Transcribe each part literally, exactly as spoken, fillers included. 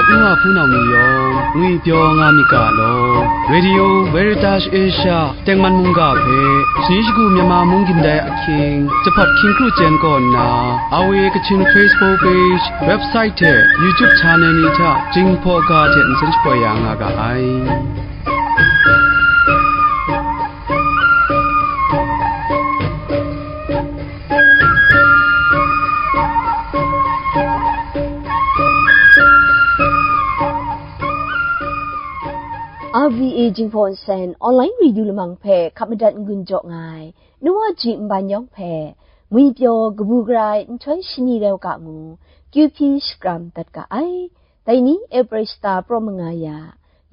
N wa hpunau ni yawng ngwi pyaw nga myit ga law, Radio Veritas Asia tengman mungga hpe, shani shagu Myanmar mung gindai ahkying, jahpawt hkying kru chyen kaw nna, R V A Kachin Facebook page, website hte YouTube channel ni hta Jinghpaw ga hte nsen shapoi ya nga ga ai. R V A Jinghpaw Nsen online radio lamang hpe hkap madat n-gun jaw nga ai, nu wa ji nban yawng hpe, ngwi pyaw kabu gara ai nhtoi shani rau ga ngu, Q P shakram dat ga ai. Dai ni April shata praw manga ya,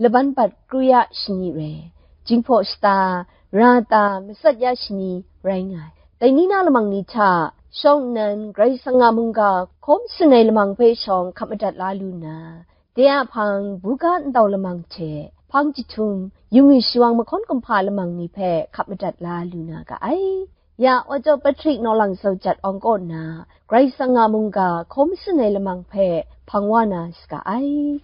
laban bat kru ya shani rai, Jinghpaw shata, ra ta, matsat ya shani rai nga ai. Dai ni na lamang ni hta, shawng nnan Karai Kasang a mungga hkaw masin ai lamang hpe shawng hkap madat la lu nna, de a hpang buga ndau lamang hte hpang jahtum, yu ngwi shawang mahkawn kumhpa lamang ni hpe hkap madat la lu na ga ai. Ya Ojo Patrick Nawlang Sau Jat awng kaw nna, Karai Kasang a mungga hkaw masin ai lamang hpe hpang wa na saga ai.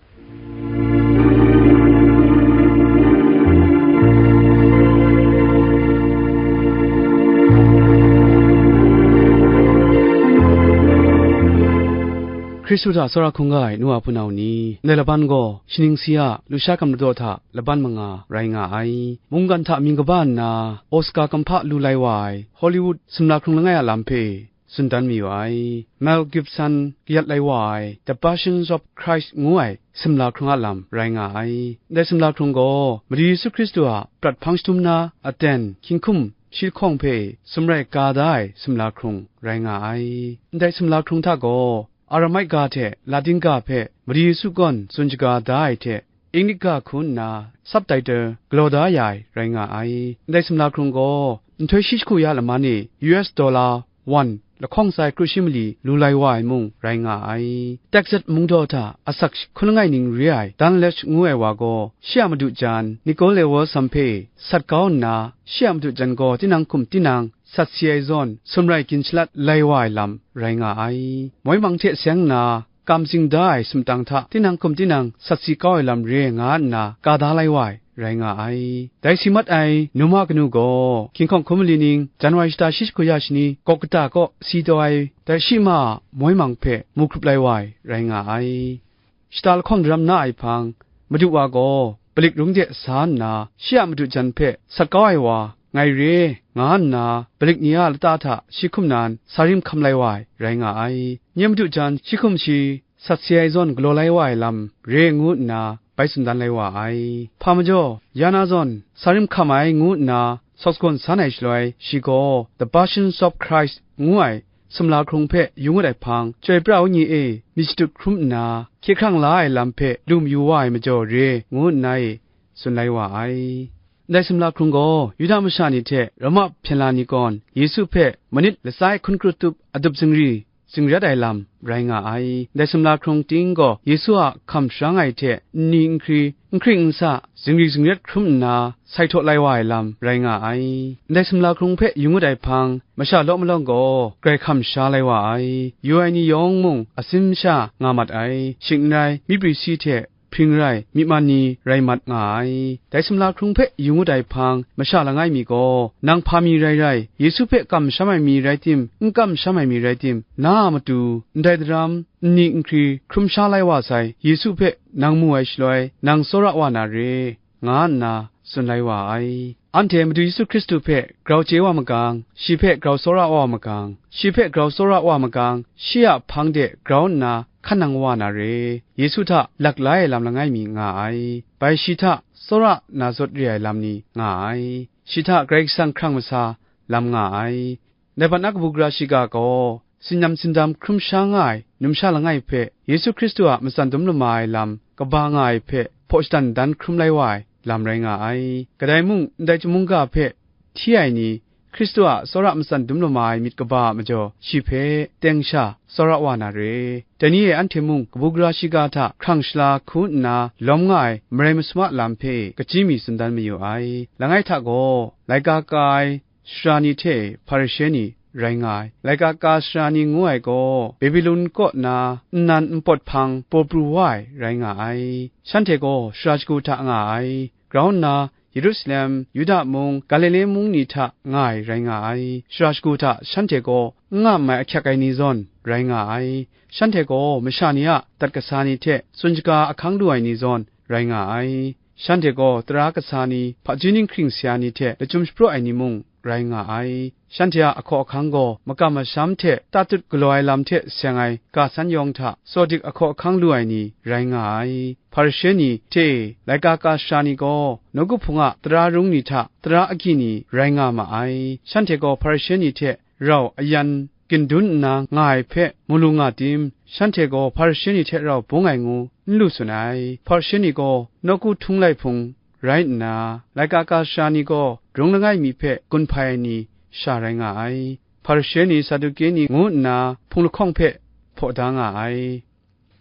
Hkristu hta tsawra hkungga ai nu wa hpunau ni, ndai laban gaw shaning si a lusha gam ladaw hta laban manga rai nga ai. Mungkan hta mying kaba nna Oscar kamhpa lu lai wa ai Hollywood sumla hkrung langai a lam hpe tsun dan mayu ai. Mel Gibson kayat lai wa ai The Passion of Christ ngu ai sumla hkrung a lam rai nga ai. Ndai sumla hkrung gaw Madu Yesu Hkristu a prat hpang shadum na aten hkying hkum shi lahkawng hpe sumrai ga da ai sumla hkrung rai nga ai. Ndai sumla hkrung hta gaw Aramai ga hte Latin ga hpe Madu Yesu gawn tsun shaga da ai hte, Inglik ga hku nna subtitle galaw da ya ai rai nga ai. Ndai sumla hkrung gaw nhtoi shi jahku ya laman e U S dollar won lahkawng tsai kru shi mali lu lai wa ai mung rai nga ai. Texas mungdaw hta asak hkun langai ning re ai Dunlach ngu ai wa gaw, shi a madu jan Nicole Walsham hpe sat kau nna, shi a madu jan gaw tinang hkum tinang sat si ai zawn, sumrai gin shalat lai wa ai lam rai nga ai. Moi mang hte seng nna, kam zing da ai sumtang hta tinang hkum tinang sat si kau ai lam re nga nna, ka da lai wa ai rai nga ai. Dai si mat ai num a kanu gaw, hkying hkawng hkum mali ning, January shata shi jahku ya shani, Kolkata kaw si taw ai, dai shi ma a moi mang hpe mu hkrup lai wa ai rai nga ai. Shata lahkawng daram na ai hpang, Madu wa gaw Palik rung de sa nna, shi a madu jan hpe sat kau ai wa ngai re, nga nna, Palik ni a lata hta shi hkum nan sa rim hkam lai wa ai rai nga ai. Nye madu jan shi hkum shi sat si ai zawn galaw lai wa ai lam re ngu nna bai tsun dan lai wa ai. Hpa majaw, ya na zawn sa rim hkam ai ngu nna sawt sagawn san ai shaloi, shi gaw The Passion of Christ ngu ai sumla hkrung hpe yu ngut ai hpang, Chyoi pra wenyi e myit shadut hkrum nna, hkye hkrang la ai lam hpe lu mayu wa ai majaw re, ngu nna e tsun lai wa ai. Ndai sumla hkrung gaw, Yuda masha ni hte Roma hpyen la ni gawn, Yesu hpe manit latsa e hkun kru tup adup zingri zingrat ai lam rai nga ai. Ndai sumla hkrung ting gaw, Yesu a hkam sharang ai hte nni nhkri, n hkring n sa, zingri zingrat hkrum nna, sai htaw lai wa ai lam rai nga ai. Ndai sumla hkrung hpe yu ngut ai hpang, masha law malawng gaw grai hkam sha lai wa ai. Yu ai ni yawng mung asin masha nga mat ai. Shing n rai, myi prisi hte hpring rai, myi man ni rai mat nga ai. Dai sumla hkrung hpe yu ngut ai hpang, masha langai mi gaw, nang hpa mi rai rai, Yesu hpe kamsham ai mi rai tim, n kamsham ai mi rai tim, na a matu, ndai daram, nni nhkri hkrum sha lai wa sai, Yesu hpe nang mu ai shaloi, nang tsawra wa na re, nga nna tsun lai wa ai. Anhte Madu Yesu Hkristu hpe grau chye wa magang, shi hpe grau tsawra wa magang, shi hpe grau tsawra wa magang, shi a hpang de grau nna hkan nang wa na re. Yesu hta lak la ai lam langai mi nga ai. Bai shi hta tsawra na zawt re ai lam ni nga ai. Shi hta Karai Kasang hkrang masa lam nga ai. Dai hpan a kabu gara shiga gaw, tsin-yam tsindam hkrum sha nga ai numsha langai hpe, Yesu Hkristu a matsan dum lama ai lam kaba nga ai hpe, hpaw shadan dan hkrum lai wa ai lam rai nga ai. Kadai mung, ndai chyum mungga hpe hti ai ni, Hkristu a tsawra matsan dum lama ai myit kaba a majaw, shi hpe teng sha tsawra wa na re. Dai ni e anhte mung, kabu gara shiga hta hkrang shala hku nna lawm nga ai marai masum a lam hpe kachyi mi tsun dan mayu ai. Langai hta gaw, laika ka ai sara ni hte Hparishe ni, rai nga ai. Laika ka sara ni ngu ai gaw, Babilon kaw na nnan npawt hpang paw pru wa ai rai nga ai. Shanhte gaw sara shagu hta nga ai. Grau nna, Yerusalem, Yuda mung, Galile mung ni hta nga ai rai nga ai. Sara shagu hta shanhte gaw n nga mai ahkyak ai ni zawn rai nga ai. Shanhte gaw masha ni a dat kasa ni hte tsun shaga ahkang lu ai ni zawn rai nga ai. Shanhte gaw tara kasa ni, hpaji ninghkring saya ni hte lachyum shapraw ai ni mung rai nga ai. Shanhte a ahkaw ahkang gaw makam masham hte tatut galaw ai lam hte seng ai ga san yawng hta sawdik ahkaw ahkang lu ai ni rai nga ai. Hparishe ni hte laika ka sara ni gaw nawku hpung a tara rung ni hta tara agyi ni rai nga ma ai. Shanhte gaw Hparishe ni hte rau ayan gindun nna nga ai hpe mu lu nga tim? Shanhte gaw Hparishe ni hte rau bung ai ngu n lu tsun ai. Hparishe ni gaw nawku htung lai hpung rai nna, laika ka sara ni gaw rung langai mi hpe gun hpai ai ni sha rai nga ai. Hparishe ni, Saduke ni ngu nna hpung lahkawng hpe hpaw da nga ai.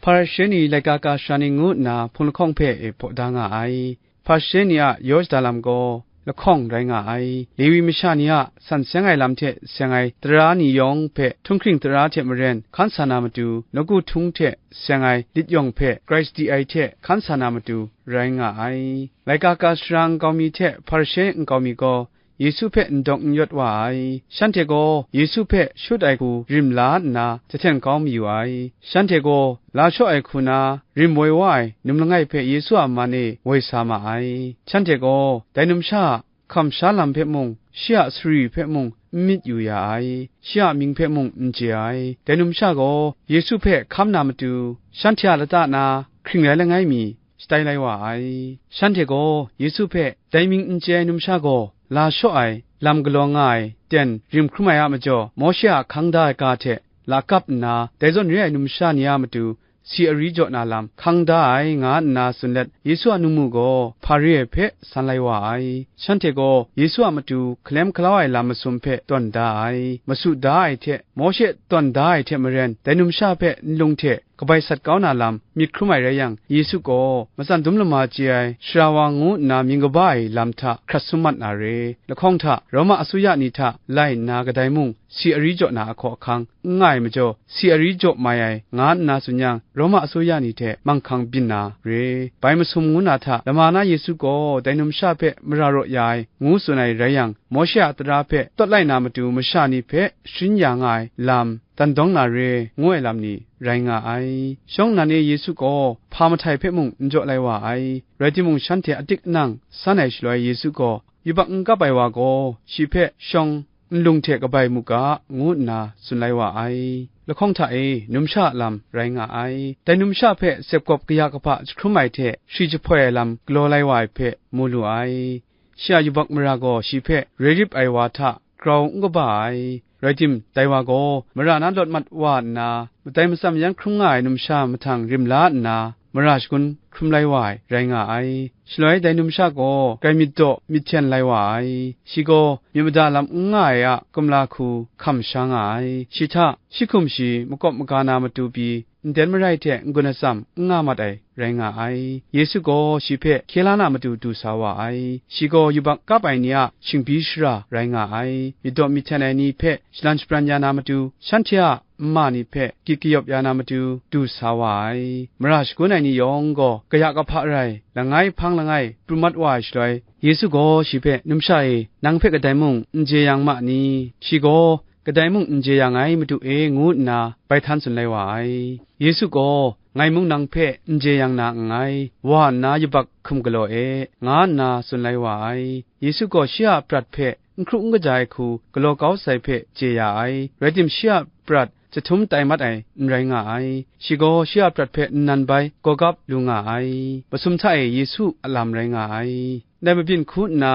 Hparishe ni laika ka sara ni ngu nna hpung lahkawng hpe e hpaw da nga ai. Hparishe ni a yaw shada lam gaw lahkawng rai nga ai. Lewi masha ni a san seng ai lam hte seng ai tara ni yawng hpe htunghkring tara hte maren hkan sa na matu, nawku htung hte seng ai lit yawng hpe grai sadi ai hte hkan sa na matu rai nga ai. Laika ka sara nkau mi hte Hparishe nkau mi gaw Yesu hpe ndawng n yawt wa ai. Shanhte gaw Yesu hpe shut ai hku rim la nna jahten kau mayu ai. Shanhte gaw la shaw ai hku na rim woi wa ai num langai hpe Yesu a man e woi sa ma ai. Shanhte gaw dai numsha a hkam sha lam hpe mung, shi a sari hpe mung n myit yu ya ai. Shi a mying hpe mung n chye ai. Dai numsha gaw Yesu hpe hkam na matu, shanhte a lata na hkring rai langai mi, shatai lai wa ai. Shanhte gaw Yesu hpe dai mying n chye ai numsha gaw la shaw ai, lam galaw nga ai, ten rim hkrum ai a majaw, Mawshe a hkang da ai ga hte la kap nna, dai zawn re ai numsha ni a matu si ari jaw na lam hkang da ai, nga nna tsun let, Yesu a ningmu gaw hpa re ai hpe san lai wa ai. Shanhte gaw Yesu a matu hkalem hkalau ai lam masum hpe tawn da ai, masu da ai hte, Mawshe tawn da ai hte maren, dai numsha hpe nlung hte kabai sat kau na lam myit hkrum ai rai yang, Yesu gaw matsan dum lama chye ai sara wa ngu nna mying kaba ai lam hta hkrat sum mat na re. Lahkawng hta Roma asuya ni hta lai nna kadai mung si ari jaw na ahkaw ahkang n nga ai majaw, si ari jaw mai ai, nga nna tsun yang, Roma asuya ni hte manghkang byin na re. Bai masum ngu na hta lama na Yesu gaw dai numsha hpe mara raw ya ai, ngu tsun ai rai yang, Mawshe a tara hpe tawt lai na matu masha ni hpe sharin ya nga ai lam, dan dawng na re, ngu ai lam ni rai nga ai. Shawng nnan e Yesu gaw hpa mahtai hpe mung n jaw lai wa ai. Rai timung, shanhte atik anang san ai shaloi, Yesu gaw yubak n kap ai wa gaw shi hpe shawng nlung hte kabai mu ga, ngu nna tsun lai wa ai. Lahkawng hta e numsha a lam rai nga ai. Dai numsha hpe sepgawp kaya kahpa jahkrum ai hte shri jahpoi ai lam galaw lai wa ai hpe mu lu ai. Shi a yubak mara gaw shi hpe roi rip ai wa hta grau n kaba ai. Rai tim, dai wa gaw mara na lawt mat wa nna, madai matsam yan hkrum nga ai numsha mahtang rim la nna, mara shagun hkrum lai wa ai rai nga ai. Shaloi dai numsha gaw grai myit daw myit hten lai wa ai. Shi gaw myit mada lam n nga ai a kumla hku hkam sha nga ai. Shi hta shi hkum shi makawp maga na matu pyi, nden marai hte n-gun atsam n nga mat ai rai nga ai. Yesu gaw shi hpe hkye la na matu du sa wa ai. Shi gaw yubak kap ai ni a shingbyi shara rai nga ai. Myit daw myit hten ai ni hpe shalan shabran ya na matu, shanhte a nma ni hpe gyit kayawp ya na matu du sa wa ai. Mara shagun ai ni yawng gaw kaya kahpa rai, langai hpang langai pru mat wa ai shaloi, Yesu gaw shi hpe, "Numsha e, nang hpe kadai mung n jeyang ma ni?" Shi gaw, "Kadai mung n jeyang ai, Madu e," ngu nna bai htan tsun lai wa ai. Yesu gaw, "Ngai mung nang hpe n jeyang na nngai, wa nna yubak hkum galaw e," nga nna tsun lai wa ai. Yesu gaw shi a prat hpe n hkru n kaja ai hku galaw kau sai hpe chye ya ai, rai tim, shi a prat jahtum tai mat ai n rai nga ai. Shi gaw shi a prat hpe nnan bai gawgap lu nga ai. Masum hta e Yesu a lam rai nga ai. Ndai mabyin hku nna,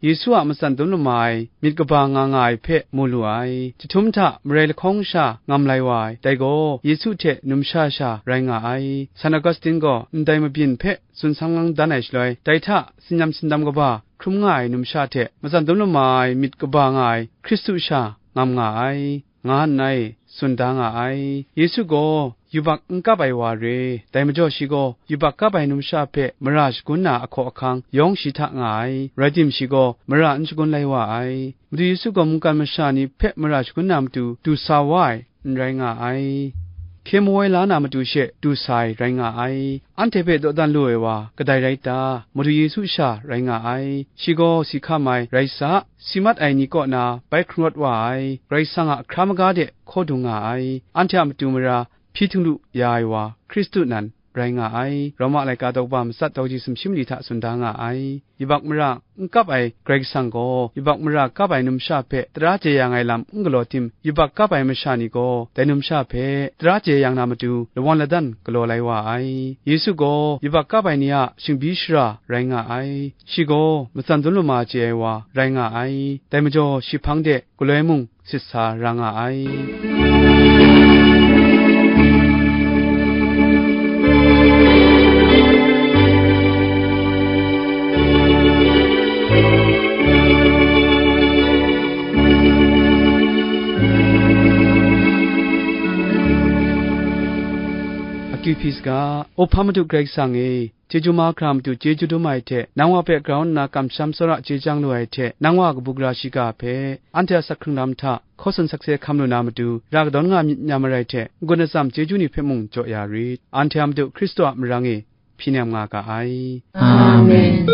Yesu a matsan dum lama ai myit kaba nga nga ai hpe mu lu ai. Jahtum hta marai lahkawng sha ngam lai wa ai, dai gaw Yesu hte numsha sha rai nga ai. San Augustine gaw ndai mabyin hpe tsun sang lang dan ai shaloi, dai hta sinyam sindam kaba hkrum nga ai numsha hte matsan dum lama ai myit kaba nga ai Hkristu sha ngam nga ai, nga nna e tsun da nga ai. Yesu gaw yubak n kap ai wa re. Dai majaw shi gaw yubak kap ai numsha hpe mara shagun na ahkaw ahkang yawng shi hta nga ai, rai tim, shi gaw mara n shagun lai wa ai. Madu Yesu gaw mungkan masha ni hpe mara shagun na matu du sa wa ai, n rai nga ai. Hkye mawai la na matu she du sa ai rai nga ai. Anhte hpe dawdan lu ai wa kadai rai ta? Madu Yesu sha rai nga ai. Shi gaw si hkam ai rai sa, si mat ai ni kaw na bai hkrung rawt wa ai, Karai Kasang a hkra maga de hkaw dung nga ai, anhte a matu mara hpyi htinglu ya ai wa Hkristu nan rai nga ai. Roma laika daw kaba matsat daw kaji sumshi mali hta tsun da nga ai. Yubak mara n kap ai Karai Kasang gaw, yubak mara kap ai numsha hpe tara jeyang ai lam n galaw tim, yubak kap ai masha ni gaw dai numsha hpe tara jeyang na matu lawan ladan galaw lai wa ai. Yesu gaw yubak kap ai ni a shingbi shara rai nga ai. Shi gaw matsan dum lama chye ai wa rai nga ai. Dai majaw shi hpang de galoi mung sit sa ra nga ai. Akyu hpyi saga, O hpa Madu Karai Kasang e, chyeju mahkra matu chyeju dum ai hte, nang wa hpe grau nna kamsham tsawra chye chyang lu ai hte, nang wa kabu gara shiga hpe, anhte a sak hkrung lam hta hkaw tsun sakse hkam lu na matu, ra kadawn nga myit n ya marai hte, n-gun atsam chyeju ni hpe mung jaw ya rit. Anhte a Madu Hkristu a marang e hpyi nem nga ga ai. Amen.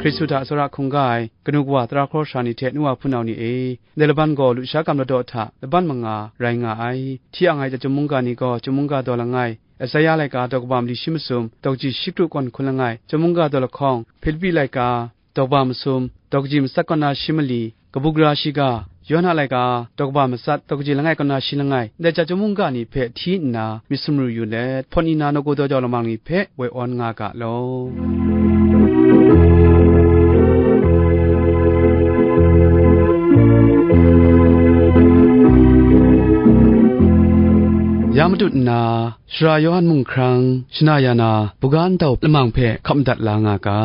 Hkristu hta tsawra hkungga ai kanu kawa tara hkrawhkra ni hte nu wa hpunau ni e, ndai laban gaw lusha gam ladaw hta laban manga rai nga ai. Hti ang ai chyum mungga ni gaw, chyum mungga daw langai, Esaia laika daw kaba mali shi masum, daw kaji shi kru kawn hkun langai, chyum mungga daw lahkawng, Hpilipi laika daw kaba masum, daw kaji matsat kaw na shi mali, kabu gara shiga, Yawhan a laika daw kaba matsat, daw kaji langai kaw na shi langai, ndai chyum mungga ni hpe hti nna myit sumru yu let, hpawt ni na nawku daw jau lamang ni hpe woi awn nga ga law. Ya matut nna, Sara Yawhan mung hkrang, shana ya na, buga ntau lamang hpe hkap madat la nga ga.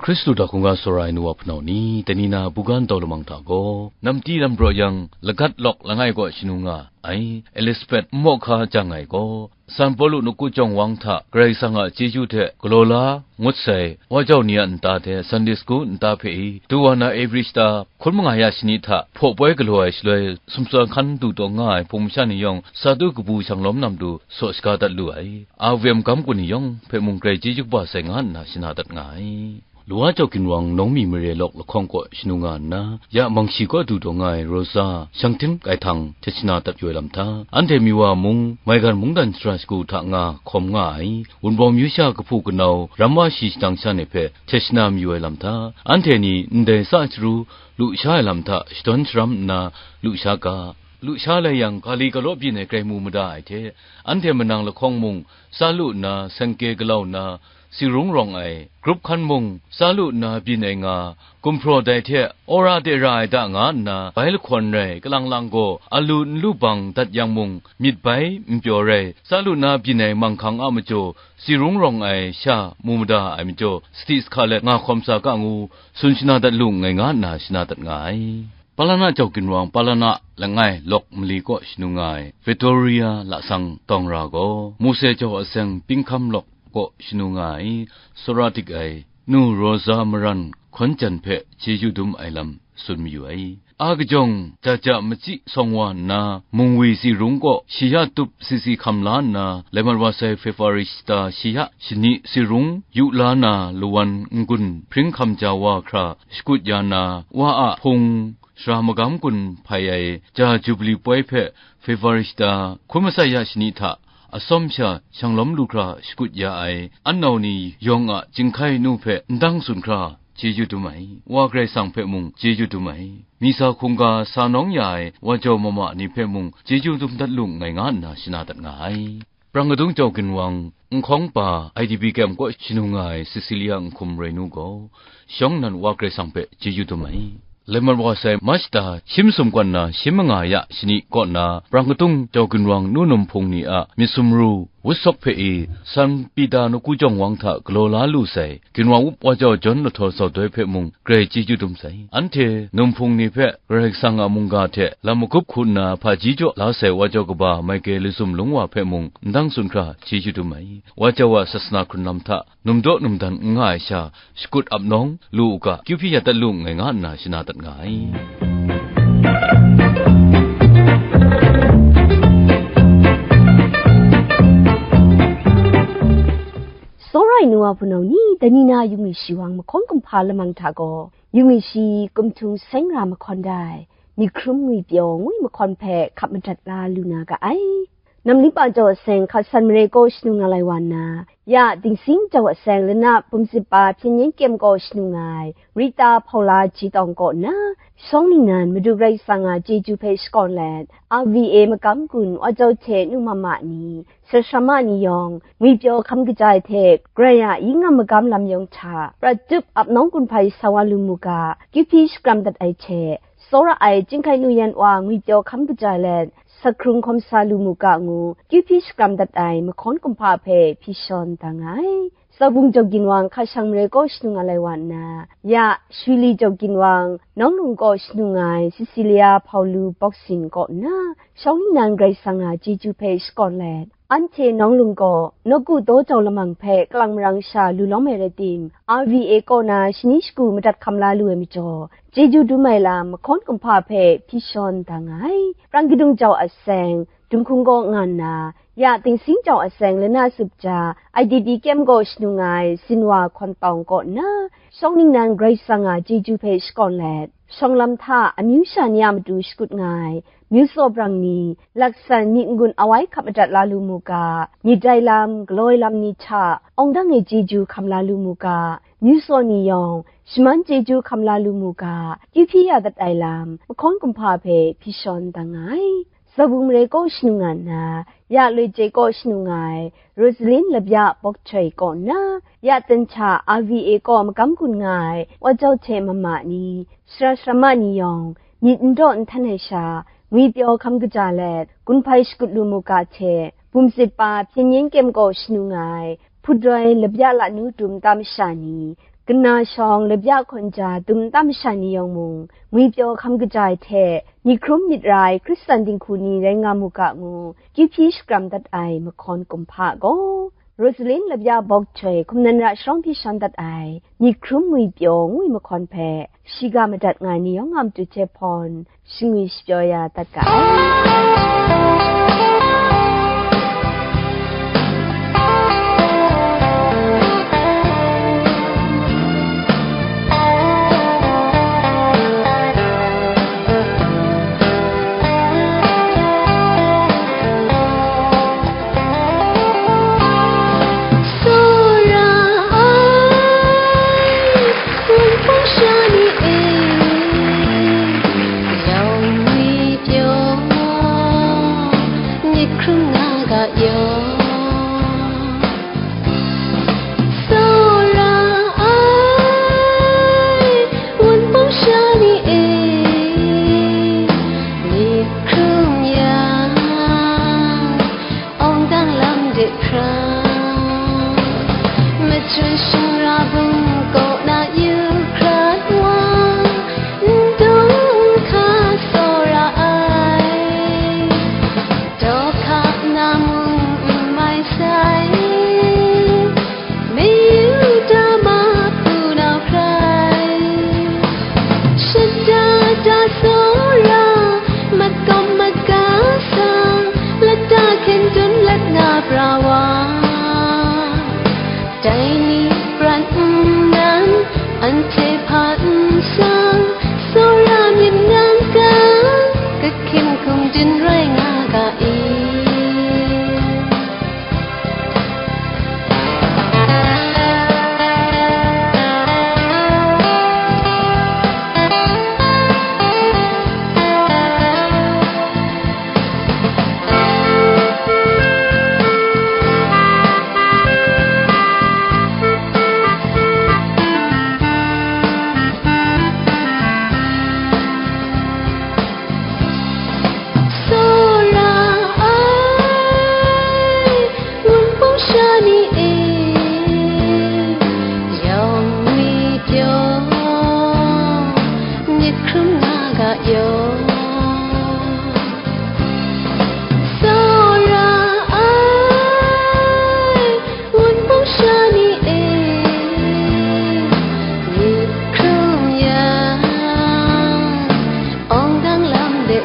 Hkristu hta hkungga tsawra ai nu wa hpunau ni, dai ni na buga ntau lamang hta gaw, namti nambraw yang, lagat lawk langai kaw shanu nga ai, Elizabeth nmawhka jang ai gaw, San Pawlu nawku jawng wang hta Karai Kasang a chyeju hte galaw la ngut sai, wa jau ni a nta hte Sunday school nta hpe i, du wa na April shata hkun manga ya shani hta hpaw poi galaw ai shaloi, sumswa hkan du taw nga ai hpung masha ni yawng sa du kabu shang lawm na matu saw shaga dat lu ai. A V M gam kun ni yawng hpe mung grai chyeju kaba sai nga nna shana dat nga ai. Lawa Jau Ginwang nawng mi mare lawk lahkawng kaw shanu nga nna, ya Mangshi kaw du taw nga ai Rosa, Shangting Kaihtan hte shana dat yu ai lam hta, anhte Miwa mung, maigan mungdan shara shagu hta nga hkawm nga ai, Wunpawng myu sha kahpu kanau ram wa shi shadang sha ni hpe hte shana mayu ai lam hta, anhte ni ndai sa chyaru lusha ai lam hta shadawn sharam nna lusha ga. Lusha lai yang, ga li galaw byin ai grai mu mada ai hte, anhte manang lahkawng mung, sa lu nna, sengke galau nna, sirung rawng ai, grup hkan mung, sa lu nna byin ai nga, gumhpraw dai hte, awra de ra ai da nga nna, bai lahkawn rai, kalang lang gaw, alu n lu bang dat yang mung, myit bai, n pyaw rai, sa lu nna byin ai manghkang a majaw, sirung rawng ai sha mu mada ai majaw, sadi sahka let nga hkawm sa ga ngu, tsun shana dat lu nngai nga nna shana dat nga ai. Palana Jau Ginwang, Palana langai lawk mali kaw shanu nga ai, Victoria Lasang Tawng Ra gaw, Mose Jau Aseng Pinghkam lawk kaw shanu nga ai, Sora dik ai, Nu Rosa Maran Hkawn Jan hpe chyeju dum ai lam tsun mayu ai. A kajawng, ja ja machyi sawng wa nna, Mungwi Sirung kaw shi ya tup sisi hkam la nna, lai mat wa sai February shata shi ya shani Sirung yu la na lawan n-gun hpring hkam ja wa hkra shakut ya na, wa a hpung, Sara magam gun hpai ai ja Jubili poi hpe February shata hkun matsat ya shani hta atsawm sha shanglawm lu hkra shakut ya ai, an nau ni yawng a chyinghkai nu hpe ndang tsun hkra chyeju dum ai, Wa Karai Kasang hpe mung chyeju dum ai, misa hkungga sa nawng ya ai wa jau mama ni hpe mung chyeju dum dat lu nngai nga nna shana dat nga ai. Prang kadung jau ginwang, Nhkawng pa I D P kyem kaw shanung nga ai Cecilia Nhkum Renu gaw, shawng nnan Wa Karai Kasang hpe chyeju dum ai. Laimat wa sai March da shim sum kaw nna shim manga ya shani kaw na, prang kadung jau ginwang nu num hpung ni a myit sumru, wut sawk hpe i, San Pita nawku jawng wang hta galaw la lu sai, ginwang up wa jau John Lahtaw Zaw Doi hpe mung grai chyeju dum sai. Anhte num hpung ni hpe Karai Kasang a mungga hte lam magup hku nna hpaji jaw la sai wa jau kaba Michael Lazum Lungwa hpe mung ndang tsun hkra chyeju dum ai. Wa jau a sasana hkrun lam hta numdaw numdan n nga ai sha, shakut ap nawng lu u ga, kyu hpyi ya dat lu nngai nga nna shana dat nga ai. Tsawra ai nu wa hpunau ni, dai ni na yung mi shi wang mahkawn kumhpa lamang hta gaw, yung mi shi kumhtung seng ra mahkawn da ai, myit hkrum ngwi pyaw ngwi mahkawn hpe hkap madat la lu na ga ai. Namli pa jau aseng hka san mare kaw shanung nga lai wa nna, ya Dingsing jau aseng lana pumsit pa hpyen yen kyem kaw shanung ai, Rita Hpaula Ji Tawng kaw nna, shawng ningnan Madu Karai Kasang a chyeju hpe shakawn let, R V A magam gun wa jau hte nu mama ni, sara sara ma ni yawng, ngwi pyaw hkam kaja ai hte, Karai a yingam magam lam yawng hta, prat tup ap nawng gun hpai sa wa lu mu ga, kyu hpyi shakram dat ai hte, tsawra ai chyinghkai nu yan wa ngwi pyaw hkam kaja let, sa hkrung hkawm sa lu mu ga ngu, kyu hpyi shakram dat ai mahkawn kumhpa hpe hpyi shawn da nga ai. Zaubung jau ginwang hka shang mare kaw shanung nga lai wa nna, ya Shwili jau ginwang nawng lung kaw shanung nga ai Cecilia Hpaulu Bawksin kaw nna, shawng ningnan Karai Kasang a chyeju hpe shakawn let, anhte nawng lung kaw nawku daw jau lamang hpe kalang marang sha lu lawm ai rai tim, R V A kaw na shani shagu madat hkam la lu ai majaw, chyeju dum ai lam mahkawn kumhpa hpe hpyi shawn da nga ai. Prang kadung jau aseng, Dunghkung kaw nga nna, ya Dingsing jau aseng lana sup ja, I D P kyem kaw shanung ai Sinwa Hkawn Tawng kaw nna, shawng ningnan Karai Kasang a chyeju hpe shakawn let, shawng lam hta amyu sha ni a matu shakut nga ai, myu tsaw brang ni, laksan myit n-gun awai hkap madat la lu mu ga, myit dai lam, galaw ai lam ni hta, awng dang e chyeju hkam la lu mu ga, myu tsaw ni yawng, shaman chyeju hkam la lu mu ga, kyu hpyi ya dat ai lam, mahkawn kumhpa hpe hpyi shawn da nga ai. Zaubung mare kaw shanung nga nna, ya Loi Jei kaw shanung nga ai, Rosalin Labya Bawk Htoi kaw nna, ya Ten Hta R V A kaw magam gun nga ai, wa jau hte mama ni, sara sara ma ni yawng, myit n daw n htan ai sha, ngwi pyaw hkam kaja let, gun hpai shakut lu mu ga hte, bumsit pa hpyen yen kyem kaw shanung nga ai, hput roi Labya Lanu dum nta masha ni, kana shawng Labya hkawn ja dum nta masha ni yawng mung, ngwi pyaw hkam kaja ai hte, myit hkrum myit ra ai Hkristan dinghku ni rai nga mu ga ngu, kyu hpyi shakram dat ai mahkawn kumhpa gaw, Rosalin Labya Bawk Htoi hkum nan ra sharawng hpyi shawn dat ai, myit hkrum ngwi pyaw ngwi mahkawn hpe, shiga madat nga ai ni yawng a matu hte hpawn, shangwi shapyaw ya dat ga ai. Tsawra ai, Wunpawng sha ni e, yawng ngwi pyaw,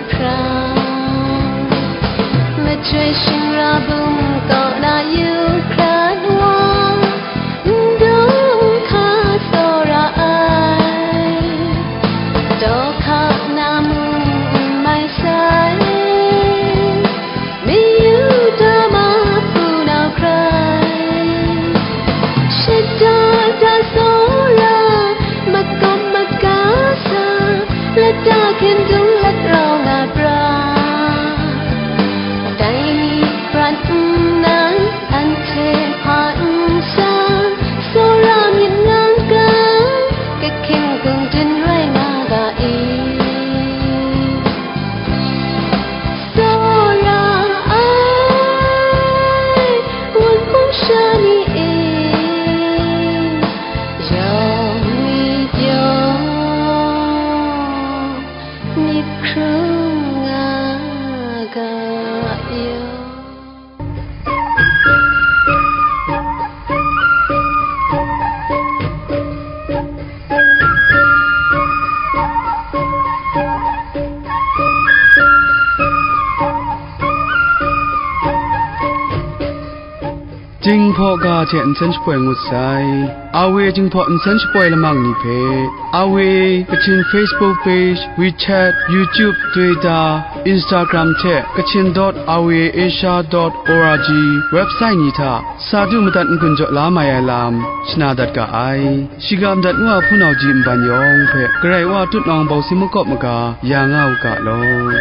Hkra, majoi shingra bung kaw na yu hkra nwa, n dawng hka tsawra ai, daw hka na mung n mai sai, mayu da ma hpunau hkrai, shada da tsawra, makam maga sa, lata hkyen dung lat rau nga bra. Dai ni prat nnan, anhte hpa nsa, tsawra myit ngang ga, kahkying kungdin rai nga ga i. Tsawra ai, wunpung sha ni e, yawng myit yawng, myit hkrung nga ga yaw. Jinghpaw ga hte nsen shapoi ngut sai. A W Jinghpaw nsen shapoi lamang ni hpe, A W Kachin Facebook page, WeChat, YouTube, Twitter, Instagram hte Kachin dot R V A Asia dot O R G website ni hta sa du madat n-gun jaw la mai ai lam shana dat ga ai. Shiga madat ngu a hpunau ji nban yawng hpe Karai Wa tutnawng bawsi makawp maga ya nga u ga law.